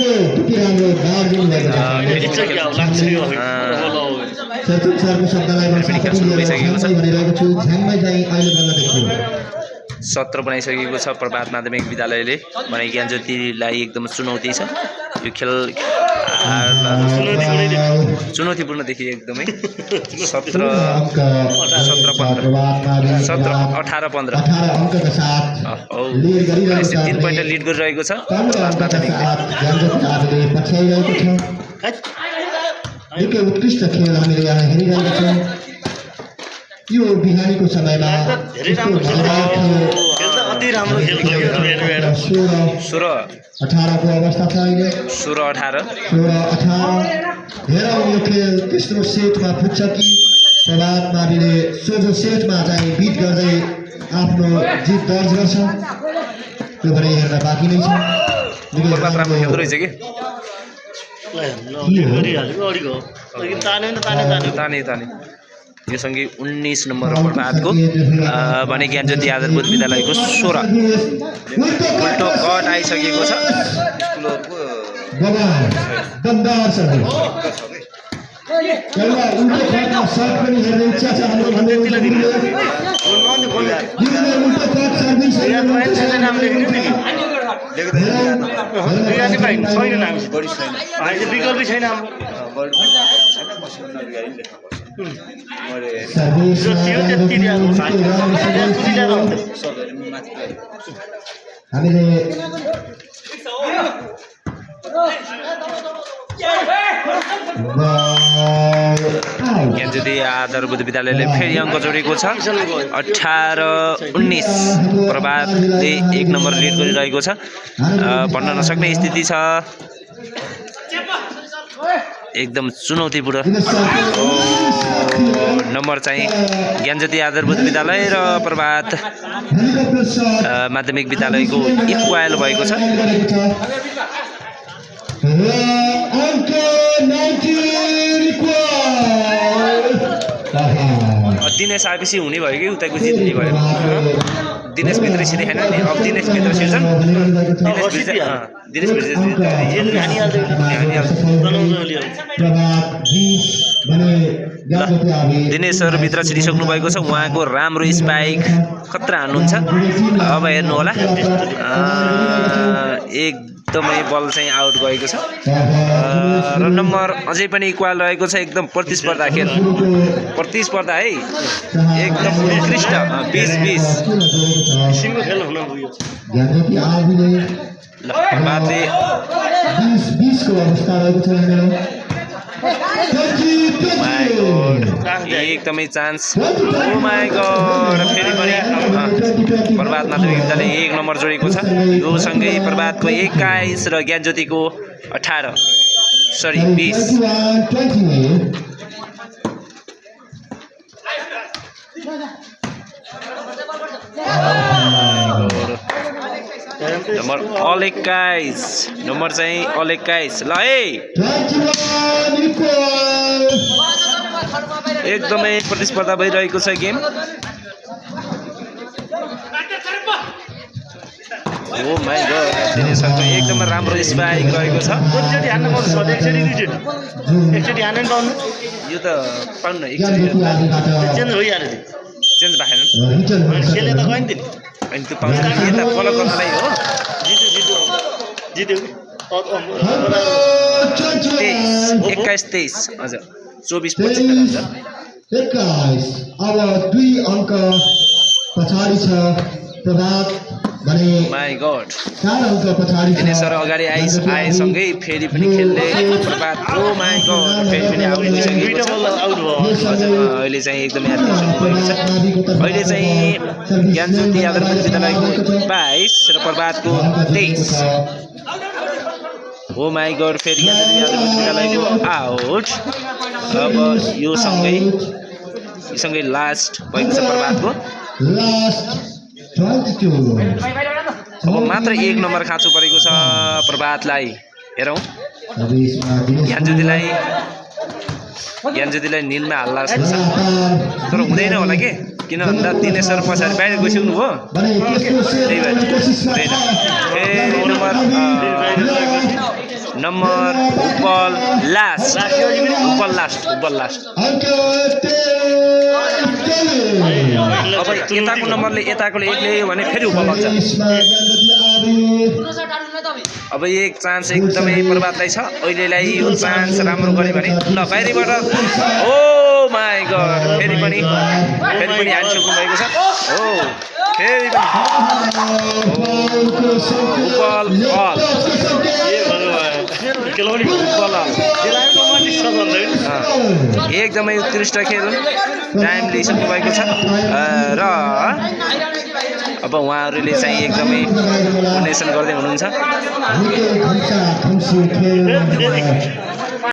त्यति राम्रो गाड दिनुभएको छ चतुर्थ सरको शब्दलाई भनिरहेको छु झ्याम्मै चाहिँ अहिले बल्ल देखियो 17 बनाइसकेको छ प्रभात माध्यमिक विद्यालयले भने ज्ञानज्योतिलाई एकदम चुनौती छ यो खेल चुनौतीपूर्ण देखियो एकदमै 17 18 15 अङ्कका साथ लिड गरिरहेको छ 3 पोइन्ट लिड गरिरहेको छ ज्ञानज्योति पछ्याइरहेको छ निकै उत्कृष्ट खेल हामीले यहाँ हेरिरहेका छौँ यो बिहानीको समयमा अति राम्रो खेल भयो 16 18 को अवस्था छ अहिले 16 18 हेरौँ यो खेल तेस्रो सेटमा पुग्छ कि प्रभात माविले सोझो सेटमा चाहिँ बिट गर्दै आफ्नो जित दर्ज गर्छ त्यो भने हेर्न बाँकी नै छ प्रभात राम्रो खेल्दो रहेछ कि ताने यो सँगै 19 नम्बर प्रभातको भने ज्ञानज्योति आधारभूत विद्यालयको 16 उल्टो कट आइसकेको छ विकल्प छैन हामीले ज्ञानज्योति आधारभूत विद्यालयले फेरि अङ्क जोडेको छ 18-19 प्रभातले 1 नम्बर लिड गरिरहेको छ भन्न नसक्ने स्थिति छ एकदम चुनौतीपूर्ण नम्बर चाहिँ ज्ञानज्योति आधारभूत विद्यालय र प्रभात माध्यमिक विद्यालयको इक्वाल भएको छ दिनेश आएपछि हुने भयो कि उताको जित्ने भयो दिनेश भित्र सिधै नि अब दिनेश भित्र सिर्छन् दिनेश दिनेशहरू भित्र छिरिसक्नु भएको छ उहाँको राम्रो स्पाइक खतरा हान्नुहुन्छ अब हेर्नु होला एकदमै बल चाहिँ आउट गएको छ र नम्बर अझै पनि इक्वल रहेको छ एकदम प्रतिस्पर्धा खेल प्रतिस्पर्धा है एकदम उत्कृष्ट 20-20 सिङ्गो खेल हुन गयो प्रभातले 20 को अवस्था रहेको छ एकदमै चान्स ओ माई गॉड फेरि पनि प्रभात माध्यमिक विद्यालय 1 नम्बर जोडेको छ यो सँगै प्रभातको 21 र ज्ञानज्योतिको 18 सरी 20 नम्बर अल 21 नम्बर चाहिँ अल 21 ल है एकदमै प्रतिस्पर्धा भइरहेको छ गेम ओ माई गॉड दिनेशहरुको एकदमै राम्रो स्पाइक रहेको छ एकचोटी हान्न पर्छ एकचोटी हान्न पाउनु यो त पाउनु एकचोटी चेन्ज भइहाल्यो चेन्ज भएन खेले त गइन थिए अनि त्यो पाउँछ यता फलो गर्नलाई हो जित्यो 21-23 हजुर 24-25 21 अब 2 अङ्क पछाडि छ प्रभात भने माई गॉड 4 अङ्क पछाडि छ दिनेशहरु अगाडि आएसँगै फेरि पनि खेल्ने प्रभात ओ माई गॉड फेरि पनि आउट भइसकेको छ अहिले चाहिँ एकदमै एटेन्सन भएको छ अहिले चाहिँ ज्ञानज्योति आधारभूत विद्यालयको 22 र प्रभातको 23 ओ माई गॉड फेरि ज्ञानज्योति आधारभूत विद्यालयको आउट अब यो सँगै लास्ट भएको छ प्रभातको अब मात्र 1 नम्बर खाँचो परेको छ प्रभातलाई हेरौँ ज्ञानज्योतिलाई निलमा हाल्ला जस्तो छ तर हुँदैन होला के किन भन्दा दिनेशहरु पछाडि बाहिर गइसक्नु भयो त्यही भएर हुँदैन फेरि नम्बर उपल लास्ट उपल लास्ट अङ्क 23 अब यताको नम्बरले यताकोले एक ल्यायो भने फेरि उपल बग्छ यसमा ज्ञानगति आबी अब एक चान्स एकदमै प्रभातलाई छ अहिलेलाई यो चान्स राम्रो गरे भने ल बाहिरबाट ओ माई गड फेरि पनि हानिसक्नु भएको छ हो फेरि पनि उपल अल एकदमै उत्कृष्ट खेल टाइम लिइसक्नु भएको छ र अब उहाँहरूले चाहिँ एकदमै डोनेसन गर्दै हुनुहुन्छ निकै घन्टा खेल